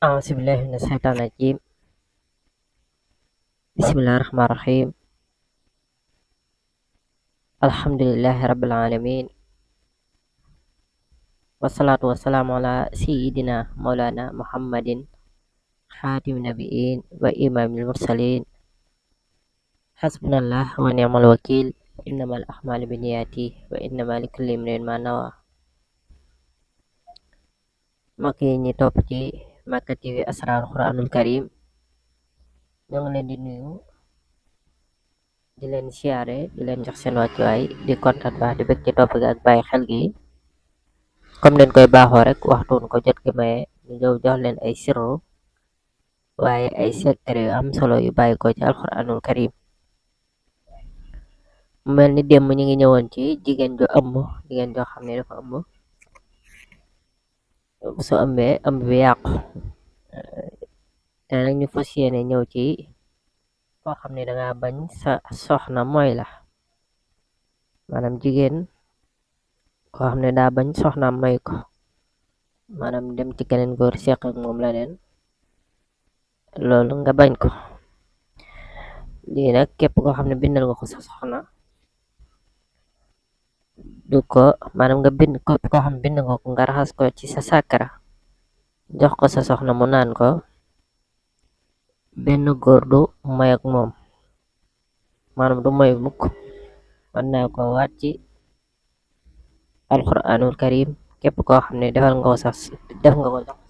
أعوذ بالله من الشيطان الرجيم. بسم الله الرحمن الرحيم. الحمد لله رب العالمين، والصلاة والسلام على سيدنا مولانا محمد خاتم النبيين وإمام المرسلين. حسبنا الله ونعم الوكيل. إنما الأعمال بالنيات وإنما لكل امرئ ما نوى. mbokk yi ñi topp ci Makka TV Asrarul Quranul Karim, ñoo ngi leen di nuyu di leen siyaare di leen jox seen wàccuwaay di kontaan baax di bëgg ci topp gi ak bàyyi xel gi. comme leen koy baaxoo rek waxtuun ko jot gi maye ñu ñëw jox leen ay sirru waaye ay secret yu am solo yu bàyyi ko ci alquranul karim. mu mel ni démb ñu ngi ñëwoon ci jigéen joo xam ne dafa ëmb, su ëmbee ëmb bi yàqu. te nag ñu fas yéene ñëw ci koo xam ne danga bañ sa soxna mooy la, maanaam jigéen koo xam ne daa bañ soxna mooy ko, maanaam dem ci keneen góor seq ak moom la neen, loolu nga bañ ko. lii nag képp koo xam ne bindal nga ko sa soxna du ko, maanaam nga bind képp koo xam ne bind nga ko nga raxas ko ci sa sàkkara jox ko sa soxna mu naan ko, benn góor du moy ak moom, maanaam du moy mukk. mën naa ko waat ci alquranul karim, képp koo xam ne def nga ko jox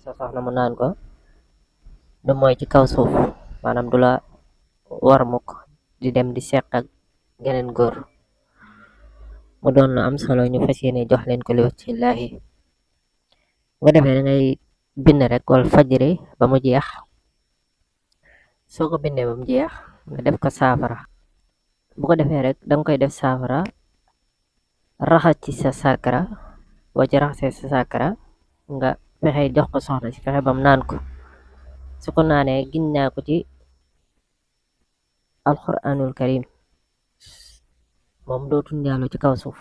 sa soxna mu naan ko, du moy ci kaw suuf, maanaam du la war mukk di dem di seq ak geneen góor. mu doon lu am solo, ñu fas yéene jox leen ko li wajhillaahi. bu ko defee da ngay bind rek wal fajri ba mu jeex. soo ko bindee ba mu jeex nga def ko saafara. bu ko defee rek danga koy def saafara raxas ci sa sàkkara. boo ci raxasee sa sàkkara nga fexe jox ko soxna si, fexe bam naan ko. su ko naanee gin naa ko ci alquranul karim moom dootul njaalu ci kaw suuf,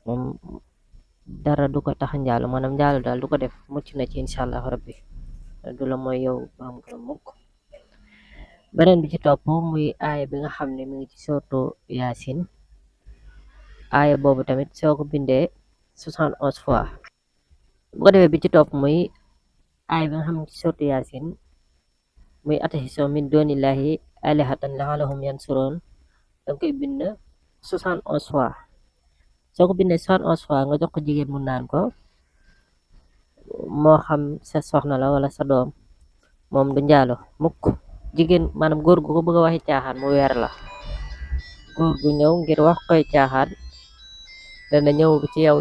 moom dara du ko tax njaalu, maanaam njaalu daal du ko def, mucc na ci incha allahu rabbi, du la mooy yow baam ko mukk. beneen bi ci topp muy aaya bi nga xam ne mi ngi ci sooratu yaasin. aaya boobu tamit soo ko bindee 71 fois. bu ko defee bi ci topp muy aaya bi nga xam ne ci sooratu yaasin muy ataxiso min doonillahi alihatan la'allahum yansuroon, danga koy bind 71 fois. soo ko bindee 71 fois nga jox ko jigéen mu naan ko, moo xam sa soxna la wala sa doom, moom du njaalo mukk. jigéen maanaam góor gu ko bëgg a waxi caaxaan mu weer la, góor gu ñëw ngir wax koy caaxaan dana ñëw ci yow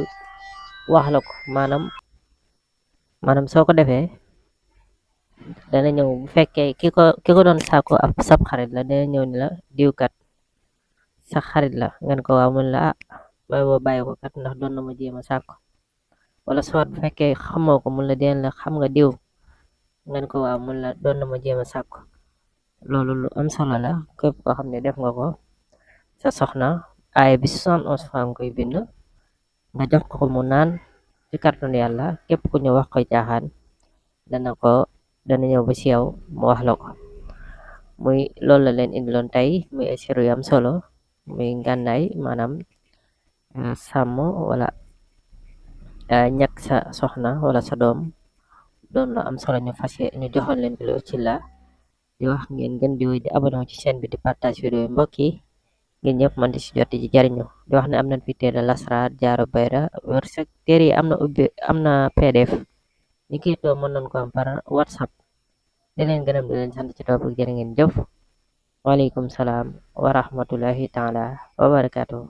wax la ko, maanaam soo ko defee dana ñëw, bu fekkee ki ko doon sàkku ab sab xarit la, dana ñëw ni la diwkat sa xarit la, ngeen ko waaw mun la bay boo bàyyi ko kat ndax doon na ma jéem a sàkku. wala soit bu fekkee xamoo ko mun la deen la xam nga diw, ngeen ko waaw mun la doon na ma jéem a sàkku. loolu lu am solo la, képp koo xam ne def nga ko sa soxna, aaya bi 71 fois nga koy bind nga jox ko mu naan, ci kàttanu yàlla képp ku ñu wax koy caaxaan dana ñëw ba ci yow mu wax la ko. muy loolu la leen indiloon tey, muy ay siru yu am solo, muy ngànnaay, maanaam sàmm wala ñàkk sa soxna wala sa doom, doon lu am solo. ñu joxoon leen ko ci la di wax ngeen gën di wéy di abonné ci chaîne bi, di partage vidéo yi mbokk yi, ngeen ñëpp mën di si jot ci jariñu. di wax ne am nañ fi téere lasraar, jaaro bayra, wërsëg. téere yi am na PDF, ñi kiy too mën nañ ko am par WhatsApp. di leen gërëm di leen sant ci topp jërë ngeen jëf. waaleykum salaam wa rahmatullahi taala wa barakaatuhu.